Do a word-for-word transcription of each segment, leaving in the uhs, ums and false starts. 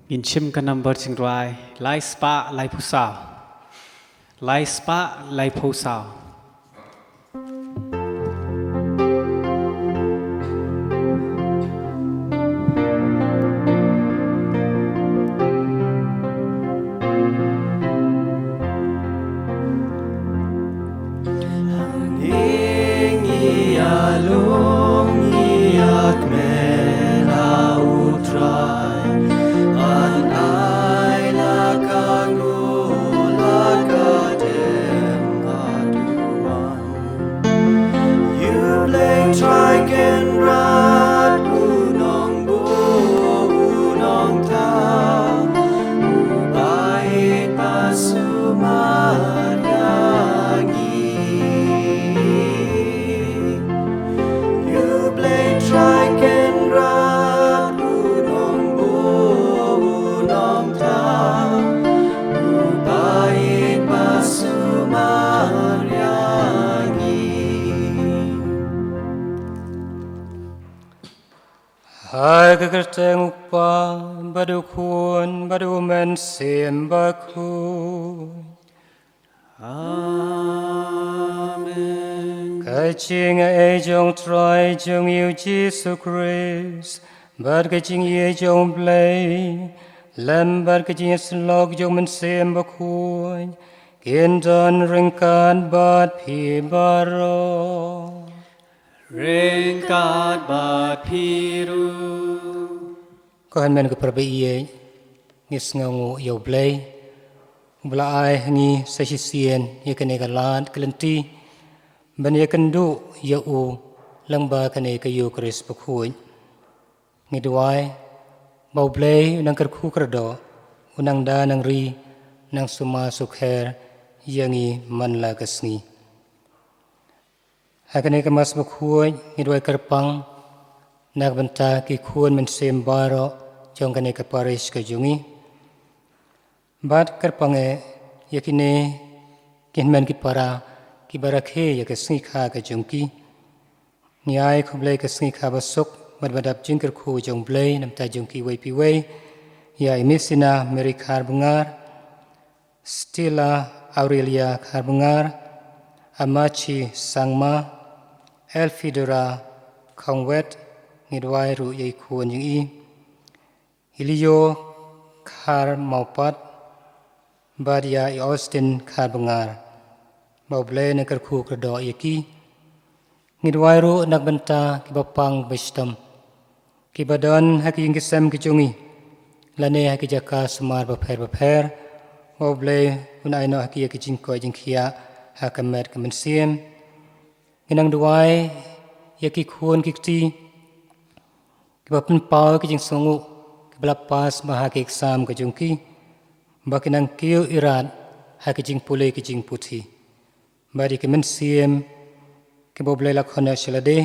Ngin shim ka number jingrwai lai spah laiphew saw. Lai spah laiphew saw. Ha ka kyrteng u Kpa bad u Khun bad u Mynsiem Bakhuid. Amen. Ka jingaiei jong Trai jong ngi u Jisu Khrist bad ka jingïeit jong u Blei lem bad ka jingïasyllok jong u Mynsiem Bakhuid kin don ryngkat bad phi baroh. Ryngkat bad phi ruh. Ko hynmen ko para baieit, ngi sngewnguh ïa u Blei uba la ai ha ngi sa shisien ïa kane ka lad ka lynti ban ïakynduh ïa u lyngba kane ka Eukharist bakhuid. Ngi duwai ba u Blei u nang kyrkhu kyrdoh, u nang da nang ri, nang sumar sukher ïa ngi man la ka sngi. Ha kane ka Mass bakhuid ngi duwai kyrpang na ka bynta ki khun mynsiem baroh jong kane ka parish ka jong ngi. Bad kyrpang eh ïa kine ki hynmen ki para kiba rakhe ïa ka sngi kha ka jong ki. Ngi ai khublei ka sngi kha basuk bad ba dap jingkyrkhu jong u Blei na ka bynta jong kiwei pa kiwei, ïa i Misina Mary Kharbngar, Stella Aurelia Kharbngar, Amachi Sangma, Elfidora Khongwet, ngi duwai ruh ïa i khun jong i, i Leo Kharmawpat, bad ïa i Austin Kharbngar. Ba u Blei un kyrkhu kyrdoh ïa ki. Ngi duwai ruh na ka bynta kiba pang ba shitom, kiba don ha ki ïing ki sem ki jong ngi lane ha ki jaka sumar bapher bapher. Ba u Blei un ai noh ha ki ïa ki jingkoit jingkhiah ha ka met ka mynsiem. Ngi nang duwai ïa ki khun ki kti kiba pynpaw ki jingsngewnguh, kiba la pass bha ha ki exam ka jong ki, ba ki nang kiew irat ha ki jingpule ki jingputhi. Bad ïa ki mynsiem kiba u Blei la khot noh sha lade,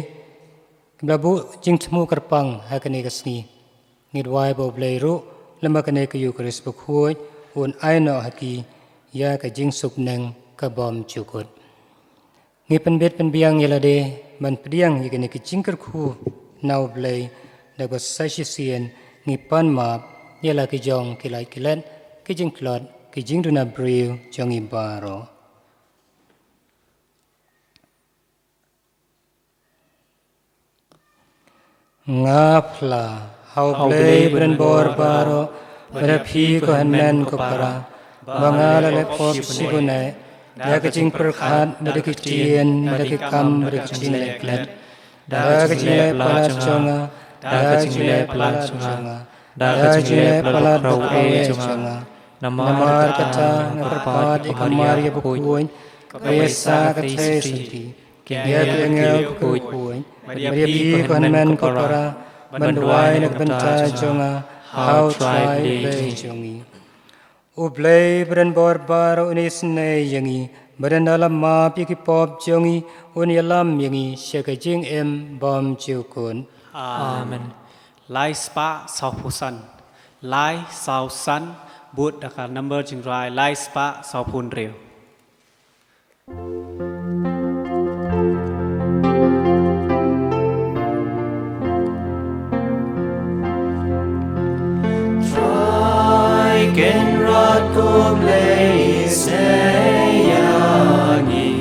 kiba la buh jingthmu kyrpang ha kane ka sngi, ngi duwai ba u Blei ruh lem bad kane ka Eukharist bakhuid un ai noh ha ki ïa ka jingsuk bneng ka bym jukut. Ngi pynbit pynbiang ïa lade ban pdiang ïa kane ka jingkyrkhu na u Blei, da kaba sa shisien ngi pan map ïa la ki jong ki lait ki let, ki jingtlot, ki jingduna briew jong ngi baroh. Nga phla ha u Blei ba donbor baroh, bad ha phi ko hynmen ko para, ba nga la leh pop shibun eh, da ka jingpyrkhat bad da ka ktien bad da ka kam bad da ka jingleh klet, da ka jingleh palat jong nga, da ka jingleh palat jong nga, da ka jingleh palat bakhraw eh jong nga. Namar kata nga kyrpad ïa ka Maria bakhuid, kaba ïa sah ka thei syrti, ïa ki angel bakhuid, bad ïa phi ko hynmen ko para, ban duwai na ka bynta jong nga ha u Trai Blei jong ngi. U Blei ba donbor baroh un isynei ïa ngi, bad ynda la map ïa ki pop jong ngi, un ïalam ïa ngi sha ka jingim bymjukut. Amen. Lai spah sawphew san. Lai saw san, bud da ka number jingrwai lai spah sawphew hynriew. Kynrad ko Blei isnei ïa ngi.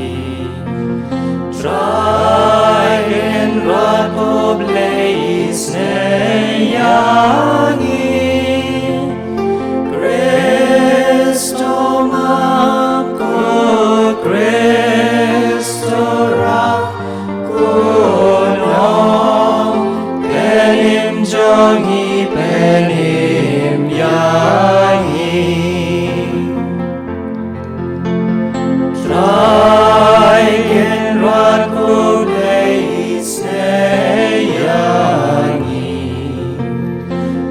Trai Kynrad ko Blei isnei ïa ngi. Khrist u map ko Khrist u rah ko nongpynim jong ngi, pynim ïa ngi. Trai Kynrad ko Blei isnei ïa ngi.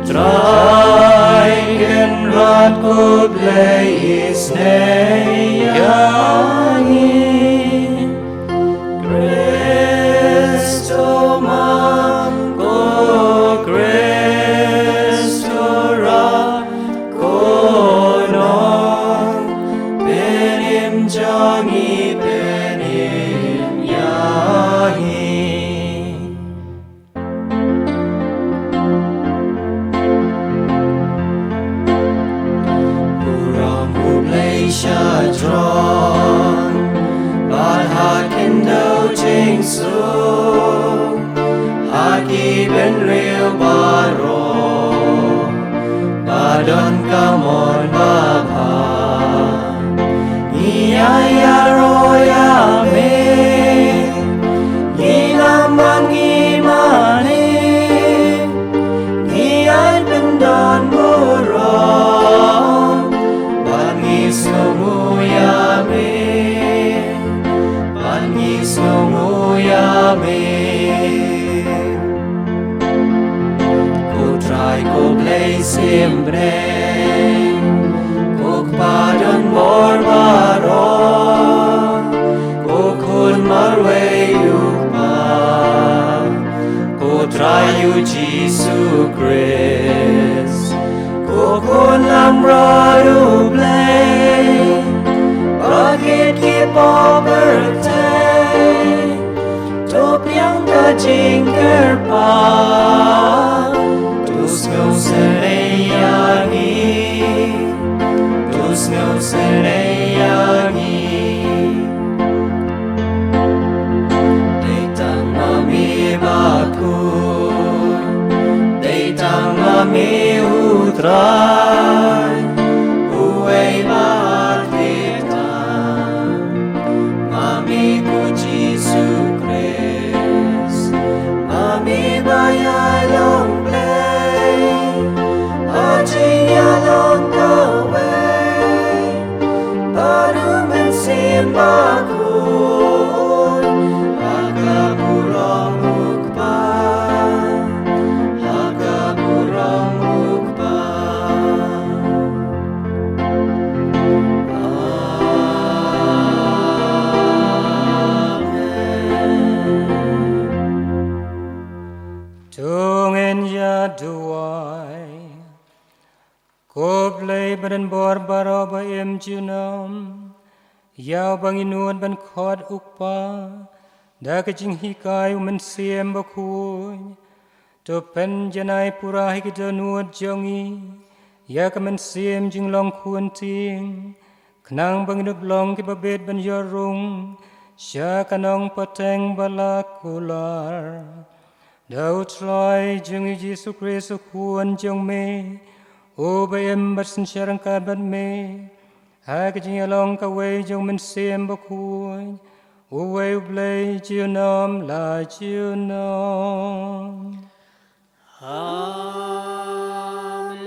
Trai Kynrad ko Blei isnei ïa ngi. Khrist u map ko Khrist u rah ko nongpynim jong ngi, pynim ïa ngi. Burom U Blei sha jrong, bad ha khyndew jingsuk, ha ki bynriew baroh ba don ka mon babha. Ngi ai ïaroh ïa me, ngi lam bad ngi mane, ngi ai pyndonburom, bad ngi sngewnguh ïa me, bad ngi sngewnguh ïa me. Ko Trai ko Blei symbai, ko Kpa donbor baroh, ko Khun marwei U Kpa, ko Trai U Jisu Khrist, ko Khun lamrot U Blei, ba kit ki pop pyrthei, to pdiang ka jingkyrpad, to sngewsynei ïa ngi, to sngewsynei ïa ngi. Dei tang ma me bakhuid, dei tang ma me U Trai, uwei ba ar thik tam. Ma me ko Jisu Khrist, ma me ba ïalong Blei, ha jingïalong kawei bad U Mynsiem Bakhuid, ha ka burom U Kpa, ha ka burom U Kpa. Amen. To ngin ïa duwai. Ko Blei badonbor baroh ba im junom, ïa uba ngi nud ban khot U Kpa da ka jinghikai U Mynsiem Bakhuid, to pynjanai pura ha ki dohnud jong ngi ïa ka mynsiem jinglong khun tieng, khnang ba ngin ïoh long kiba bit ban ïoh rung sha ka nongpateng ba la kular. Da U Trai jong ngi Jisu Khrist U Khun jong me, uba im bad synshar ryngkat bad me ha ka jingïalong kawei jong U Mynsiem Bakhuid, uwei U Blei junom la junom. Amen.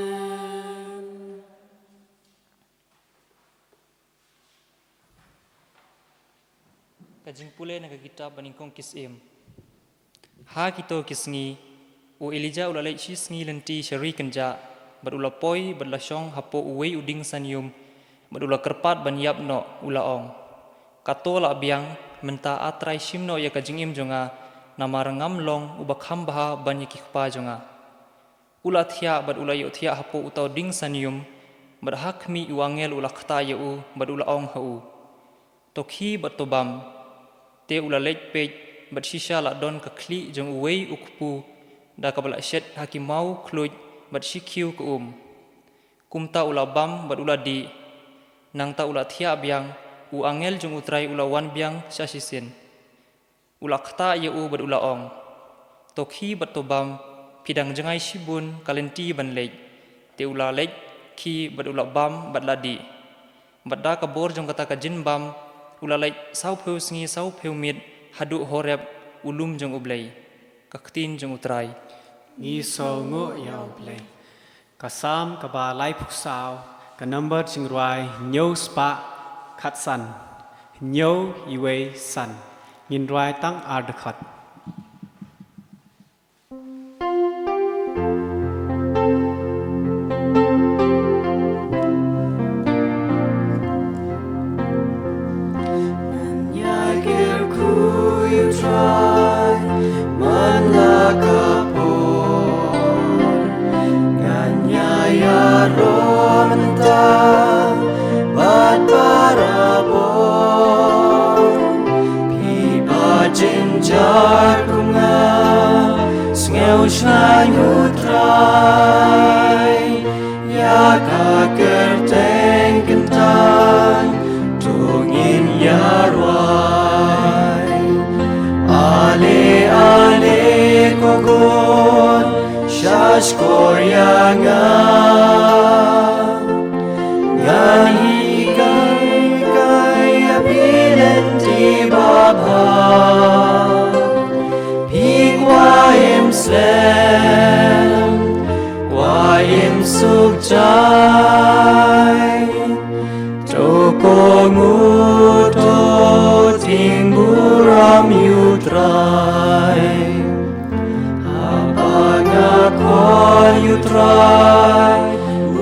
Ka jingpule na ka kitab Banyngkong ki Syiem. Ha kito ki sngi, u Elijah u la leit shi sngi lynti sha ri kynjah, bad u la poi bad la shong hapoh uwei u dieng sanium, bad u la kyrpad ban ïap noh, u la ong: Kato lah biang, mynta A Trai shim noh ïa ka jingim jong nga, namar ngam long uba kham bha ban ïa ki kpa jong nga. U la thiah bad u la ïohthiah hapoh uta u dieng sanium, bad ha khmih u angel u la ktah ïa u, bad u la ong ha u: To khie bad to bam. Te u la leit peit, bad shisha la don ka khlieh jong uwei u kpu, da kaba la shet ha ki maw khluit bad shi khiew ka um. Kumta u la bam bad u la dih. Nangta u la thiah biang, u angel jong U Trai u la wan biang sha shisien. U la ktah ïa u bad u la ong, "To khie bad to bam, phi dang jngai shibun ka lynti ban leit." Te u la leit khie bad u la bam bad la dih. Bad da ka bor jong kata ka jingbam, u la leit sawphew sngi sawphew miet haduh Horeb, u lum jong U Blei. Ka ktien jong U Trai. Ngi sngewnguh ïa U Blei. Ka Salm kaba laiphew saw, ka number jingrwai hynñiew spah khatsan, hynñiew iwei san. Ngin rwai tang ar dkhot. Ngan ïa kyrkhu ïa U Trai man la ka por, ngan ïa ïaroh mynta bad barabor. Phi ba jynjar kum nga, sngewshngaiñ U Trai. Ïa ka kyrteng kyntang to ngin ïa rwai. Ale, ale ko khun, sha shkor ïa nga. Ngan hikai ïa phi lynti babha. Phi kwah im slem, kwah im suk jai. To kohnguh to tieng burom ïa U Trai. Haba nga khot ïa U Trai,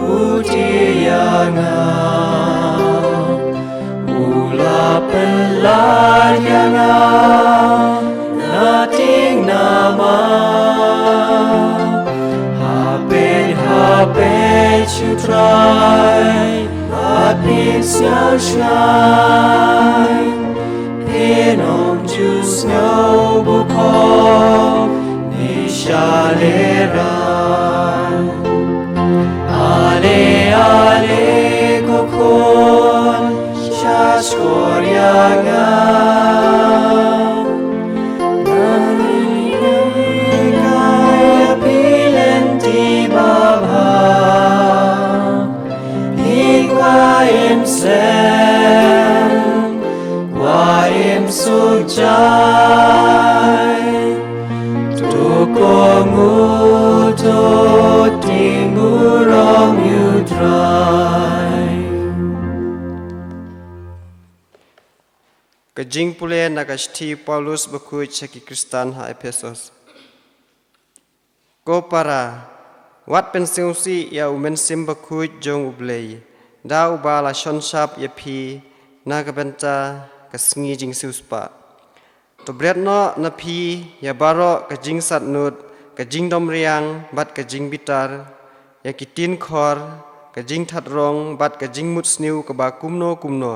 u tieng ïa nga. U la pynlait ïa nga na tieng namar. Ha peit, ha peit sha U Trai, bad phin sngewshngaiñ. Phin ym ju sngew bukhup ne shalehrain. Ale, ale ko khun, sha shkor ïa nga. Ngan hikai ïa phi lynti babha. Phi kwah im slem, kwah im suk jai. To kohnguh to tieng burom ïa U Trai. Ka jingpule na ka shithi u Paulus bakhuid sha ki Khristan ha Ephesos. Ko para, wat pynsngewsih ïa u Mynsiem Bakhuid jong U Blei, da uba la shon shap ïa phi na ka bynta ka sngi jingsiewspah. To bret noh na phi ïa baroh ka jingsatnud, ka jingdom riang bad ka jingbitar, ïa ki ktien khor, ka jingthat rong bad ka jingmut sniew kaba kumno kumno.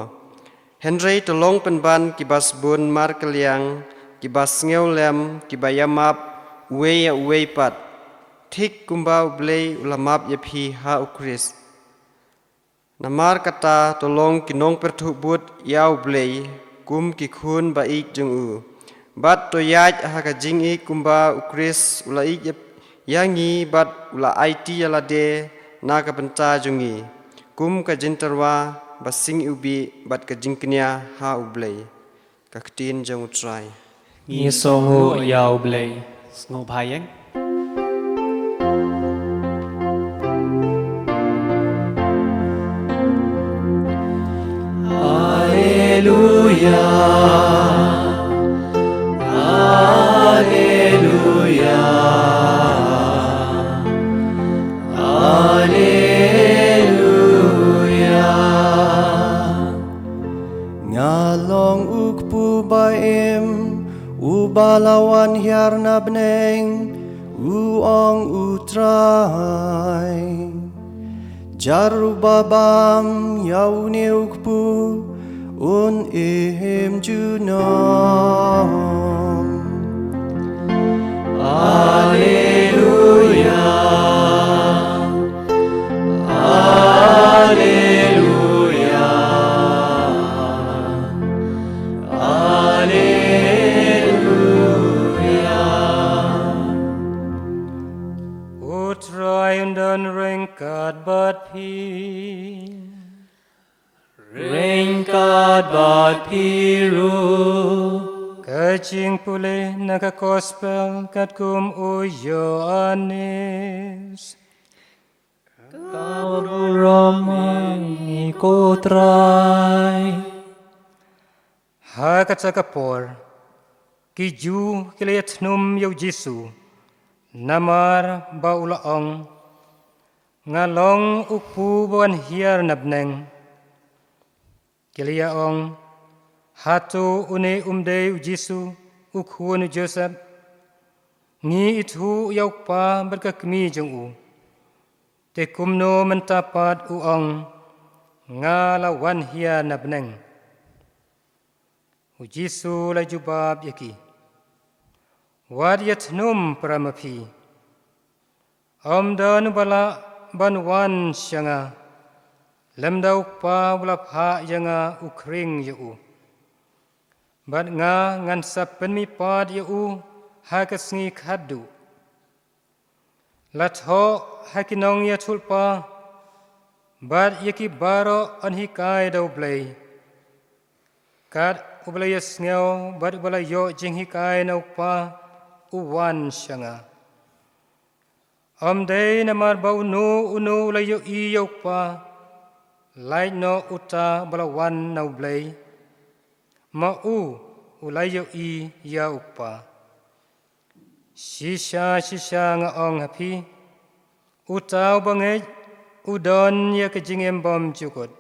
Hynrei to long pynban kiba sbun markylliang, kiba sngewlem, kiba ïamap uwei ïa uwei pat, thik kumba U Blei u la map ïa phi ha U Khrist. Namar kata to long ki nongpyrthuh bud ïa U Blei kum ki khun ba ïeit jong u. Bad to ïaid ha ka jingïeit kumba U Khrist u la ïeit ïa, ïa ngi bad u la aiti ïa lade na ka bynta jong ngi, kum ka jingtyrwa ba sing iwbih bad ka jingknia ha U Blei. Ka ktien jong U Trai. Ngi sngewnguh ïa U Blei. Sngewbha ïeng. Alleluia. Alleluia. Alleluia. Nga long u kpu ba im, uba la wan hiar na bneng, u ong U Trai. Jar uba bam ïa une u kpu, un im junom. Alleluia. Trai un don ryngkat bad phi. Ryngkat bad phi ruh. Ka jingpule na ka Gospel katkum u Ïoannis. Ka burom ïa ngi ko Trai. Ha kata ka por, ki Jiw ki la ïathnum ïa u Jisu, namar ba u la ong, "Nga long u kpu ba wan hiar na bneng." Ki la ïa ong, "Hato une um dei u Jisu, u khun u Joseph? Ngi ithuh ïa u kpa bad ka kmie jong u. Te kumno mynta pat u ong, 'Nga la wan hiar na bneng'?" U Jisu u la jubab ïa ki, "Wat ïathnum para ma phi. Ym don uba lah ban wan sha nga, lymda u Kpa uba la phah ïa nga u khring ïa u. Bad nga ngan sa pynmihpat ïa u ha ka sngi khatduh." La thoh ha ki nongïathuhlypa bad ïa ki baroh yn hikai da u Blei. Kat uba la ïasngew bad uba la ïoh jinghikai na u Kpa u wan sha nga. Ym dei namar ba uno uno u la ïohi ïa u Kpa, lait noh uta uba la wan na u Blei, ma u u la ïohi ïa u Kpa. Shisha shisha nga ong ha phi, uta uba ngeit u don ïa ka jingim bymjukut.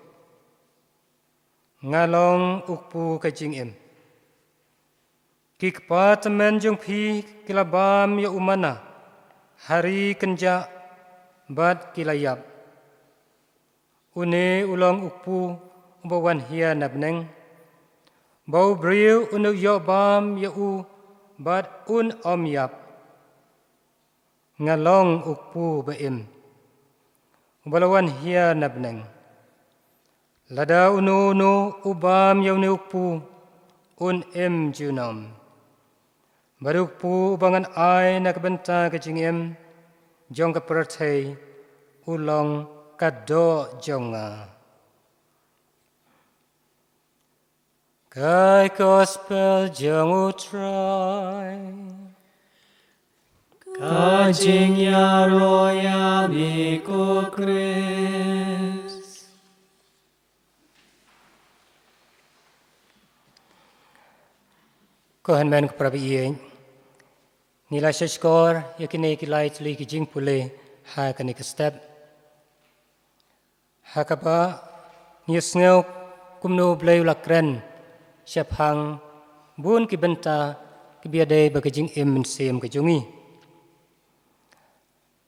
Nga long u kpu ka jingim. Ki kpa tymmen jong phi ki la bam ïa u manna ha ri kynjah bad ki la ïap. Une u long u kpu uba wan hiar na bneng, ba u briew un ïoh bam ïa u bad un ym ïap. Nga long u kpu ba im, uba la wan hiar na bneng. Lada uno uno u bam ïa une u kpu, un im junom. Bad u kpu uba ngan ai na ka bynta ka jingim jong ka pyrthei, u long ka doh jong nga. Ka Gospel jong u Trai. Ka jingïaroh ïa me ko Khrist. Ko hynmen ko para baieit, ngi la shahshkor ïa kine ki lai tylli ki jingpule ha kane ka step. Ha kaba ngi sngew kumno u Blei u la kren shaphang bun ki bynta kiba ïadei bad ka jingim mynsiem ka jong ngi.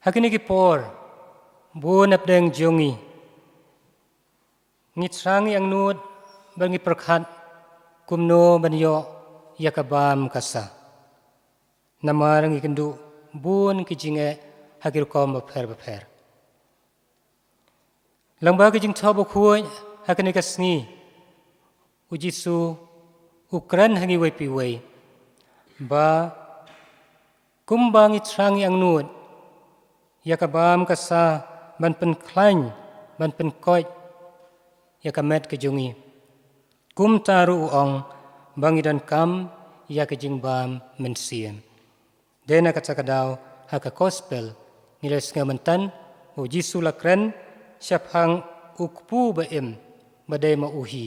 Ha kine ki por, bun hapdeng jong ngi, ngi thrang ngi angnud bad ngi pyrkhat kumno ban ïoh ïa ka bam ka sa. Namar ngi kynduh bun ki jingeh ha ki rukom bapher bapher. Lyngba ka Jingthoh Bakhuid ha kane ka sngi, u Jisu u kren ha ngi iwei pa iwei ba kumba ngi thrang ngi angnud ïa ka bam ka sa ban pynkhlaiñ, ban pynkoit ïa ka met ka jong ngi, kumta ruh u ong ba ngi donkam ïa ka jingbam mynsiem. Dei na kata ka daw ha ka Gospel ngi la sngew mynta ba u Jisu la kren shaphang u kpu ba im, ba dei ma u hi.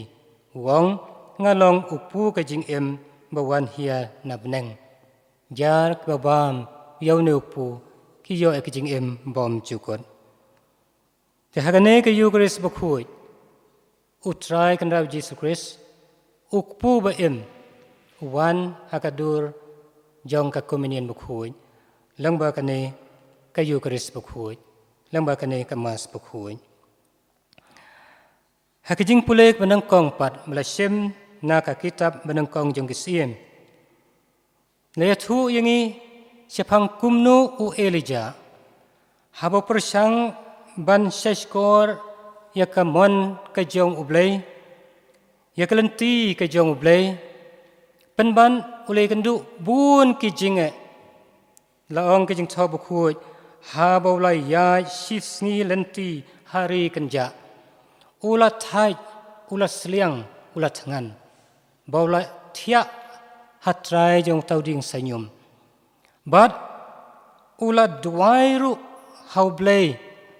U ong, "Nga long u kpu ka jingim ba wan hiar na bneng." Jar kiba bam ïa une u kpu ki ïoh ïa ka jingim bymjukut. Te ha kane ka Ïukharist Bakhuid, u Trai Kynrad Jisu Khrist, u kpu ba im, u wan ha ka dur jong ka Komunion Bakhuid, lyngba kane ka Ïukharist Bakhuid, lyngba kane ka Mass Bakhuid. Ha ka jingpule kaba nyngkong pat ba la shim na ka kitab ba nyngkong jong ki Syiem, la ïathuh ïa ngi shaphang kumno u Elijah, haba u pyrshang ban shahshkor ïa ka mon ka jong U Blei, ïa ka lynti ka jong U Blei, pynban u la ïakynduh bun ki jingeh. La ong ka Jingthoh Bakhuid, Haba u la ïaid shi sngi lynti ha ri kynjah, u la thait, u la sliang, u la thngan, ba u la thiah ha trai jong uta u dieng saiñium. Bad u la duwai ruh ha U Blei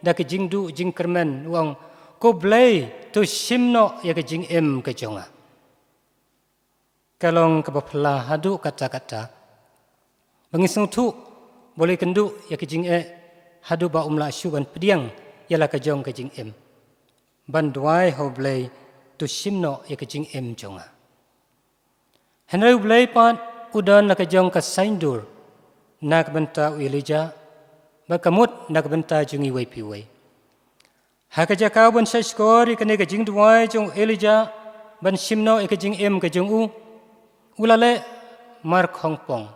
da ka jingduh jingkyrmen, u ong, "Ko Blei, to shim noh ïa ka jingim ka jong nga." Ka long kaba phylla haduh katta katta, ba ngi sngewthuh ba u la ïakynduh ïa ka jingeh haduh ba um lah shuh ban pdiang ïa la ka jong ka jingim, ban duwai ha U Blei, "To shim noh ïa ka jingim jong nga." Hynrei U Blei pat u don la ka jong ka saiñdur na ka bynta u Elijah, bad ka mut na ka bynta jong ngi iwei pa iwei. Ha ka jaka ban shahshkor ïa kane ka jingduwai jong u Elijah ban shim noh ïa ka jingim ka jong u, u la leh markhongpong.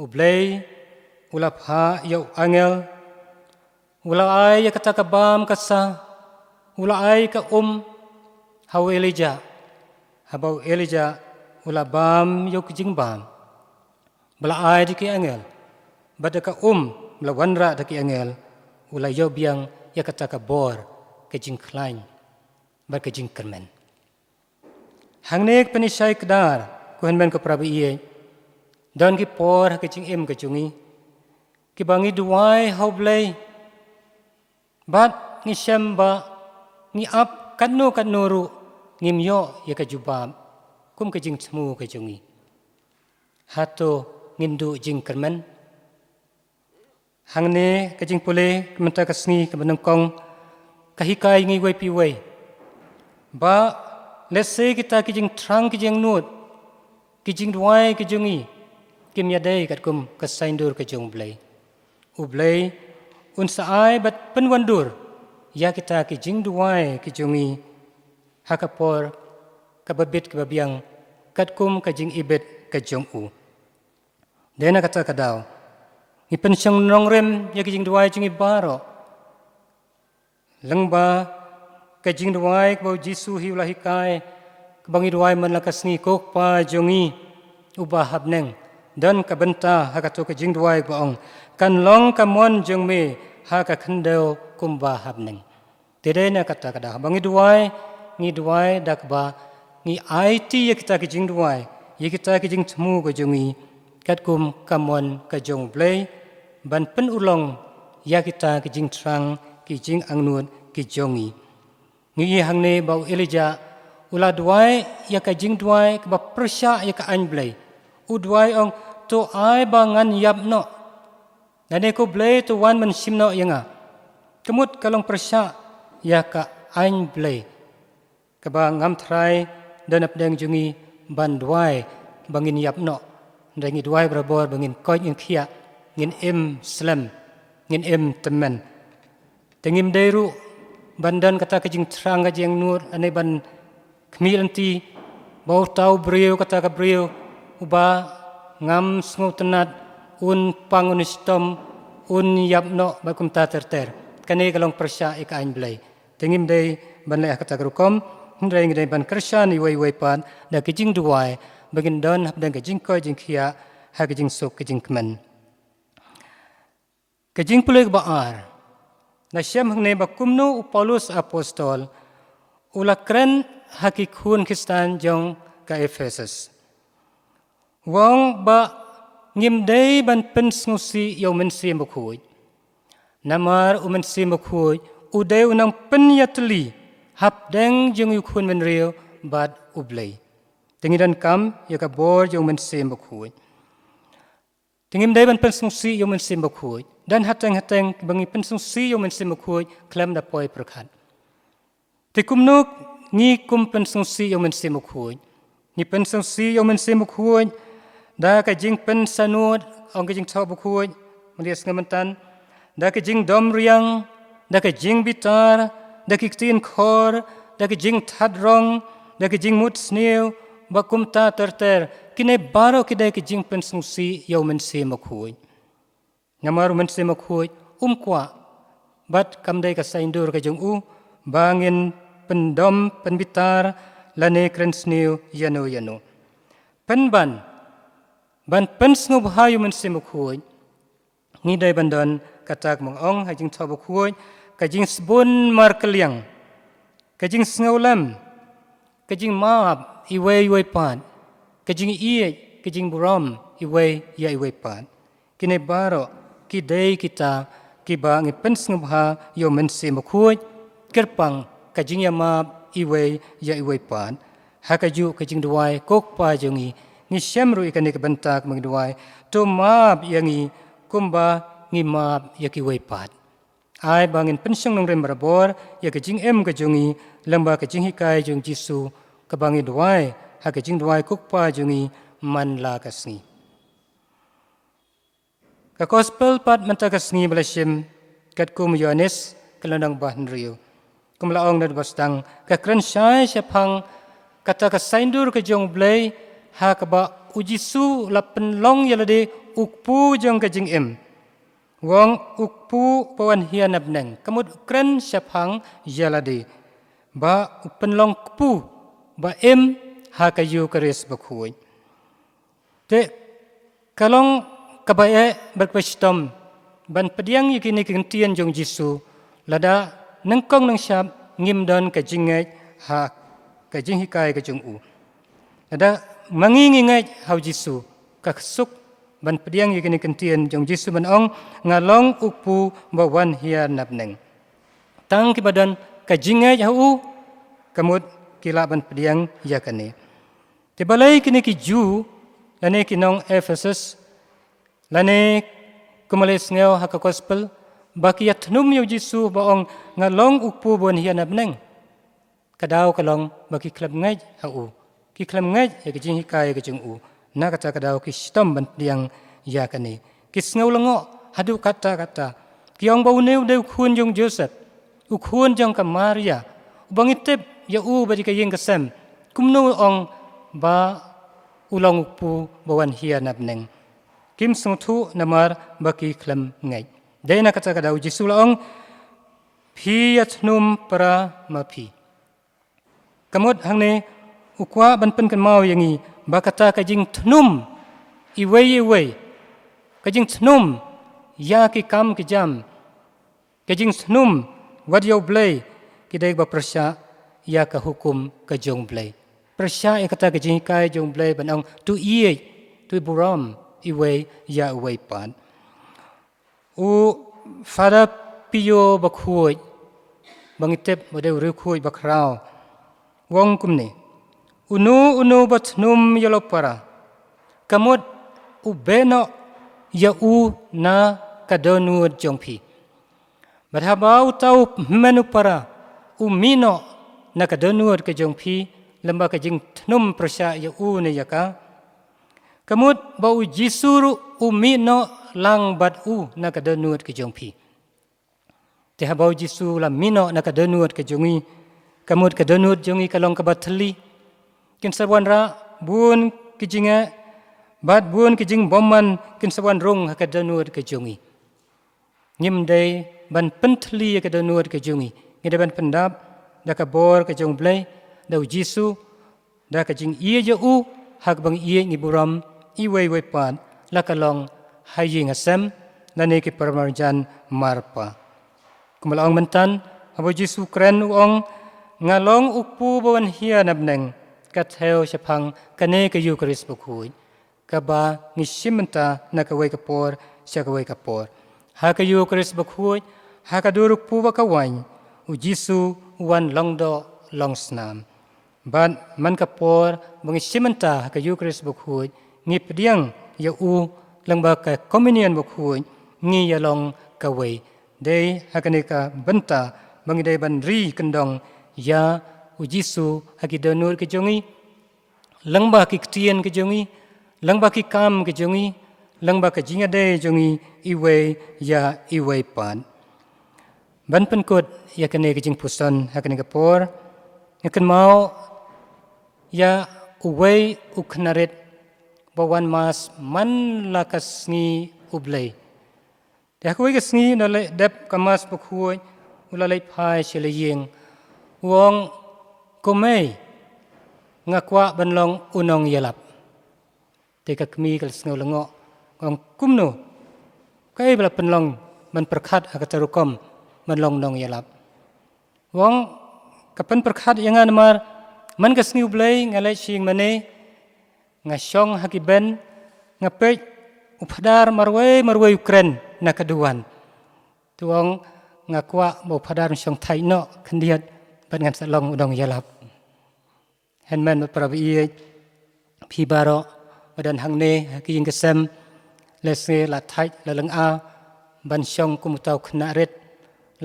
U Blei u la phah ïa u angel, u la ai ïa kata ka bam ka sa, u la ai ka um ha u Elijah. Haba u Elijah u la bam ïa u ka jingbam ba la ai da ki angel, bad da ka um ba la wanrah da ki angel, u la ïoh biang ïa kata ka bor, ka jingkhlaiñ bad ka jingkyrmen. Hangne ka pynshai kdar, ko hynmen ko para ba ïeit, don ki por ha ka jingim ka jong ngi kiba ngi duwai ha U Blei, bad ngi shem ba ngi ap katno katno ruh ngim ïoh ïa ka jubab kum ka jingthmu ka jong ngi. Hato ngin duh jingkyrmen? Hangne ka jingpule ka mynta ka sngi kaba nyngkong ka hikai ngi iwei pa iwei ba lehse kita ki jingthrang, ki jingangnud, ki jingduwai ki jong ngi kim ïadei katkum ka saiñdur ka jong U Blei. U Blei un sa ai bad pynwandur ïa kita ki jingduwai ki jong ngi ha ka por kaba bit kaba biang, katkum ka jingibit ka jong u. Dei na kata ka daw ngi pynshong nongrim ïa ki jingduwai jong ngi baroh. Lyngba ka jingduwai kaba u Jisu hi u la hikai, kaba ngi duwai man la ka sngi, "Ko Kpa jong ngi uba ha bneng," don ka bynta ha kato ka jingduwai kaba ong, "Kan long ka mon jong me ha ka khyndew kumba ha bneng." Te dei na kata ka daw ba ngi duwai, ngi duwai da kaba ngi aiti ïa kita ki jingduwai, ïa kita ki jingthmu ka jong ngi, katkum ka mon ka jong U Blei, ban pynurlong ïa kita ki jingthrang, ki jingangnud ki jong ngi. Ngi ïohi hangne ba u Elijah u la duwai ïa ka jingduwai kaba pyrshah ïa ka aiñ Blei. U duwai, ong, "To ai ba ngan ïap noh. Lane ko Blei, to wan ban shim noh ïa nga." Ka mut ka long pyrshah ïa ka aiñ Blei, kaba ngam tharai don hapdeng jong ngi ban duwai ba ngin ïap noh. Hynrei ngi duwai barabor ba ngin koit, ngin khiah, ngin im slem, ngin im tymmen. Te ngim dei ruh ban don kata ka jingthrang, ka jingangnud, lane ban khmih lynti ba uta u briew, kata ka briew uba ngam sngewtynnad, un pang, un shitom, un ïap noh bad kumta ter ter. Kane ka long pyrshah ïa ka aiñ Blei. Te ngim dei ban leh ha kata ka rukom, hynrei ngi dei ban kyrshan iwei iwei pat da ka jingduwai ba ngin don hapdeng ka jingkoit jingkhiah ha ka jingsuk ka jingkmen. Ka jingpule kaba ar, la shem hangne ba kumno u Paulus Apostol u la kren ha ki khun Khristan jong ka Ephesus. U ong ba ngim dei ban pynsngewsih ïa u Mynsiem Bakhuid. Namar u Mynsiem Bakhuid u dei u nongpynïatylli hapdeng jong u khun bynriew bad U Blei. Te ngi donkam ïa ka bor jong u Mynsiem Bakhuid. Te ngim dei ban pynsngewsih ïa u Mynsiem Bakhuid. Don hateng hateng ba ngi pynsngewsih ïa u Mynsiem Bakhuid khlem da poi pyrkhat. Te kumno ngi kum pynsngewsih ïa u Mynsiem Bakhuid? Ngi pynsngewsih ïa u Mynsiem Bakhuid da ka jingpynsangnud, ong ka Jingthoh Bakhuid, mynta sngewthuh mynta, da ka jingdom riang, da ka jingbitar, da ki ktien khor, da ka jingthat rong, da ka jingmut sniew, bad kumta ter ter. Kine baroh ki dei ka jingpynsngewsih ïa u Mynsiem Bakhuid. Namar u Mynsiem Bakhuid um kwah, bad kam dei ka saiñdur ka jong u ba ngin pyndom, pynbitar, lane kren sniew ïano ïano. Pynban ban pynsngewbha ïa u Mynsiem Bakhuid, ngi dei ban don Kata ka mong ong ha Jingthoh Bakhuid, ka jingsbun markylliang, ka jingsngewlem, ka jingmap iwei iwei pat, ka jingïeit, ka jingburom iwei ïa iwei pat. Kine baroh ki dei kita kiba ngi pynsngewbha ïa u Mynsiem Bakhuid, kyrpang ka jingïamap iwei ïa iwei pat. Ha kajuh ka jingduwai, ko Kpa jong ngi, ngi shem ruh ïa kane ka bynta kaba ngi duwai, to map ïa ngi kumba ngi map ïa kiwei pat. Ai ba ngin pynshong nongrim barabor ïa ka jingim ka jong ngi lyngba ka jinghikai jong u Jisu, kaba ngi duwai ha ka jingduwai, ko Kpa jong ngi, man la ka sngi. Ka Gospel pat mynta ka sngi ba la shim katkum u Ïoannis, ka lynnong ba hynriew. Kum la ong na ba sdang, ka kren shai shaphang kata ka saiñdur ka jong U Blei, ha kaba u Jisu la pynlong ïa lade u kpu jong ka jingim. U ong u kpu ba wan hiar na bneng. Ka mut u kren shaphang ïa lade ba u pynlong kpu ba im ha ka Ïukharist Bakhuid. Te ka long kaba eh bad kaba shitom ban pdiang ïa kine ki ktien jong u Jisu, lada nyngkong nyngshap ngim don ka jingngeit ha ka jinghikai ka jong u. Lada ma ngi ngi ngeit ha u Jisu, ka suk ban pdiang ïa kine ki ktien jong u Jisu ban ong, nga long u kpu ba wan hiar na bneng. Tang kiba don ka jingngeit ha u, ka mut ki lah ban pdiang ïa kane. Te balei kine ki Jiw lane ki nong Ephesus, lane kumba la sngew ha ka Gospel, ba ki ïathnum ïa u Jisu ba ong, nga long u kpu ba wan hiar na bneng? Ka daw ka long ba ki khlem ngeit ha u, ki khlem ngeit ïa ka jinghikai ka jong u. Na kata ka daw ki shitom ban pdiang ïa kane. Ki sngew lyngngoh haduh katta katta. Ki ong ba une u dei u khun jong u Joseph, u khun jong ka Maria, uba ngi tip ïa u bad ïa ka ïing ka sem. Kumno u ong ba u long u kpu ba wan hiar na bneng? Kim sngewthuh namar ba ki khlem ngeit. Dei na kata ka daw u Jisu la ong, phi ïathnum para ma phi. Ka mut hangne u kwah ban pynkynmaw ïa ngi ba kata ka jingthnum iwei iwei, ka jingthnum ïa ki kam ki jam, ka jingthnum wat ïa U Blei, ki dei ba pyrshah ïa ka hukum ka jong U Blei. Pyrshah ïa kata ka jinghikai jong U Blei ban ong, to ïeit, to burom iwei ïa iwei pat. U Father Pio Bakhuid, ba ngi tip ba dei u riewkhuid bakhraw, u ong kumne, uno uno ba thnum ïa la u para, ka mut u beh noh ïa u na ka dohnud jong phi. Bad haba uta u hynmen u para u mih noh na ka dohnud ka jong phi, lyngba ka jingthnum pyrshah ïa u ne ïa ka, ka mut ba u Jisu ruh u mih noh lang bad u na ka dohnud ka jong phi. Te haba u Jisu u la mih noh na ka dohnud ka jong ngi, ka mut ka dohnud jong ngi ka long kaba thylli. Kin sa wanrah bun ki jingeh bad bun ki jingbymman, kin sa wan rung ha ka dohnud ka jong ngi. Ngim dei ban pynthylli ïa ka dohnud ka jong ngi. Ngi dei ban pyndap da ka bor ka jong U Blei, da u Jisu, da ka jingïeit ïa u, ha kaba ngi ïeit ngi burom iwei iwei pat, la ka long ha ïing ha sem lane ki paramarjan marpa. Kumba la ong mynta, haba u Jisu u kren u ong, nga long u kpu ba wan hiar na bneng, ka thew shaphang kane ka Ïukharist Bakhuid, kaba ngi shim mynta na kawei ka por sha kawei ka por. Ha ka Ïukharist Bakhuid, ha ka dur u kpu bad ka waiñ, u Jisu u wan long doh long snam. Bad man ka por ba ngi shim mynta ha ka Ïukharist Bakhuid, ngi pdiang ïa u lyngba ka Communion Bakhuid, ngi ïalong kawei. Dei ha kane ka bynta ba ngi dei ban ri kyndong ïa u Jisu ha ki dohnud ka jong ngi, lyngba ki ktien ka jong ngi, lyngba ki kam ka jong ngi, lyngba ka jingïadei jong ngi iwei ïa iwei pat. Ban pynkut ïa kane ka jingpuson ha kane ka por, nga kynmaw ïa uwei u khynnah rit ba wan mass man la ka sngi U Blei. Te ha kawei ka sngi, u la leit dep ka Mass Bakhuid, u la leit phai sha la ïing. U ong, ko mei, nga kwah ban long u nongïalap. Te ka kmie ka la sngew lyngngoh, ka ong, kumno, kaei ba la pynlong ban pyrkhat ha kata rukom ban long nongïalap. Wong ka pynpyrkhat ïa nga namar man ka sngi U Blei nga leit sha ïingmane, nga shong ha ki bench, nga peit u phadar marwei marwei u kren na ka duwan. Te wong nga kwah ba u phadar un shong thait noh khyndiat bad ngan sa long u nongïalap. Hynmen bad para baieit, phi baroh ba don hangne ha ki ïing ki sem, lehse la thait la lynga ban shong kum uta u khynnah rit,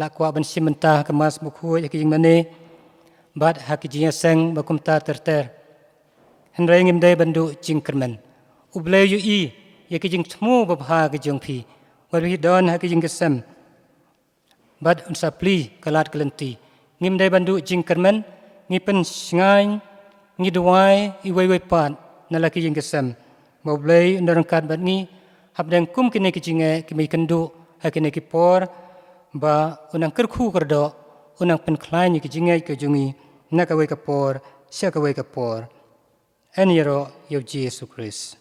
la kwah ban shim bynta ha ka Mass Bakhuid ha ki ïingmane bad ha ki jingïaseng ba kumta ter ter. Hynrei ngim dei ban duh jingkyrmen. U Blei u ïohi ïa ki jingthmu babha ki jong phi wat phi don ha ki ïing ki sem. Bad un sa plie ka lad ka lynti. Ngim dei ban duh jingkyrmen, ngi pynshngaiñ, ngi duwai iwei iwei pat na la ki ïing ki sem ba U Blei un don ryngkat bad ngi hapdeng kum kine ki jingeh kiba ngi kynduh ha kine ki por, ba un nang kyrkhu kyrdoh, un nang pynkhlaiñ ïa ki jingngeit ki jong ngi na kawei ka por sha kawei ka por. Yn ïaroh ïa U Jisu Khrist.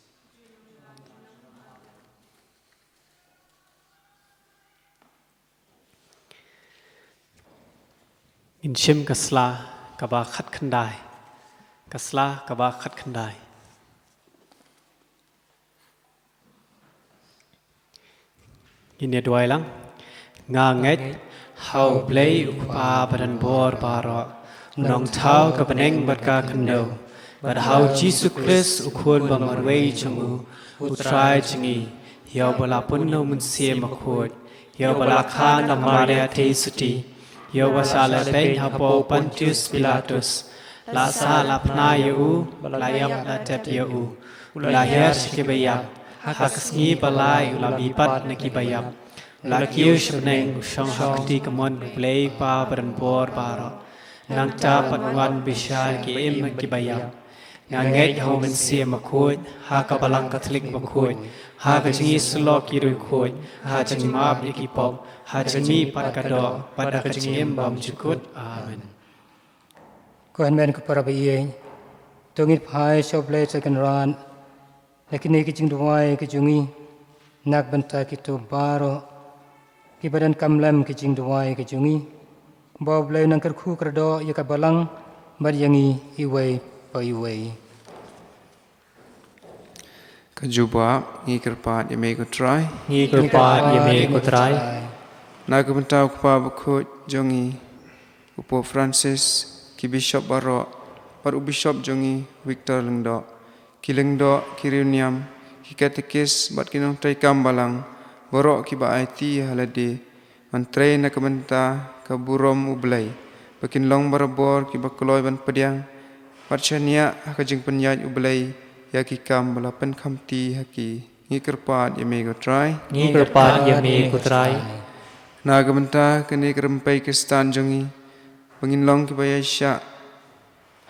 Ngin shim ka sla kaba khatkhyndai. Ka sla kaba khatkhyndai. Ngin ïa duwai lang. Nga ngeit ha U Blei U Kpa badonbor baroh, U Nongthaw ka bneng bad ka khyndew, bad ha U Jisu Khrist U Khun ba marwei jong U, U Trai jong ngi, ïa uba la pun na U Mynsiem Bakhuid, ïa uba la kha na ka Maria Theisotti, ïa uba shah leh peit hapoh u Pontius Pilatus, la sah la phna ïa U, la ïap la tet ïa U, U la hiar sha kiba ïap, ha ka sngi ba lai U la mihpat na kiba ïap, U la kiew sha bneng, U shong ha ka kti kamon U Blei U Kpa badonbor baroh. Nangta pat Un wan bishar ki im bad kiba ïap. Nga ngeit ha U Mynsiem Bakhuid, ha ka Balang Katholik bakhuid, ha ka jingïasyllok ki riewkhuid, ha ka jingmap ïa ki pop, ha ka jingmihpat ka doh, bad ha ka jingim bymjukut. Amen. Ko hynmen ko para baieit, to ngin phai sha U Blei Trai Kynrad da kine ki jingduwai ki jong ngi, na ka bynta kito baroh kiba donkam lem ki jingduwai ki jong ngi, ba U Blei un nang kyrkhu kyrdoh ïa ka balang bad ïa ngi iwei pa iwei. Ka jubab, ngi kyrpad ïa me ko Trai. Ngi kyrpad ïa me ko Trai. Na ka bynta u Kpa bakhuid jong ngi, u Pope Francis, ki bishop baroh, bad u bishop jong ngi, Victor Lyngdoh, ki lyngdoh, ki riewniam, ki katekis, bad ki nongtrei kam balang baroh kiba aiti ha lade ban trei na ka bynta ka burom U Blei, ba kin long barabor kiba kloi ban pdiang bad shaniah ha ka jingpynïaid U Blei ïa ki kam ba la pynkhamti ha ki. Ngi kyrpad ïa me ko Trai. Ngi kyrpad ïa me ko Trai. Na ka bynta kane ka rympei Khristan jong ngi, ba ngin long kiba ïaishah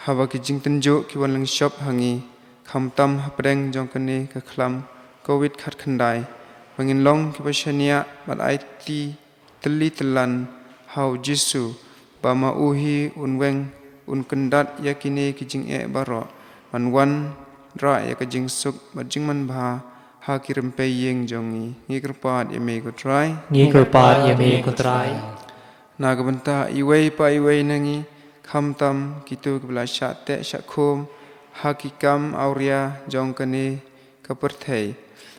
haba ki jingtynjuh ki wan lyngshop ha ngi, khamtam hapdeng jong kane ka khlam Covid khatkhyndai, ba ngin long kiba shaniah bad aiti tylli tyllan ha U Jisu, ba ma U hi un weng, un kyndat ïa kine ki jingeh baroh, ban wanrah ïa ka jingsuk bad jingmanbha ha ki rympei ïing jong ngi. Ngi kyrpad ïa me ko Trai. Ngi kyrpad ïa me ko Trai. Na ka bynta iwei pa iwei na ngi, khamtam kito kiba la shah teh shah khum ha ki kam awria jong kane ka pyrthei,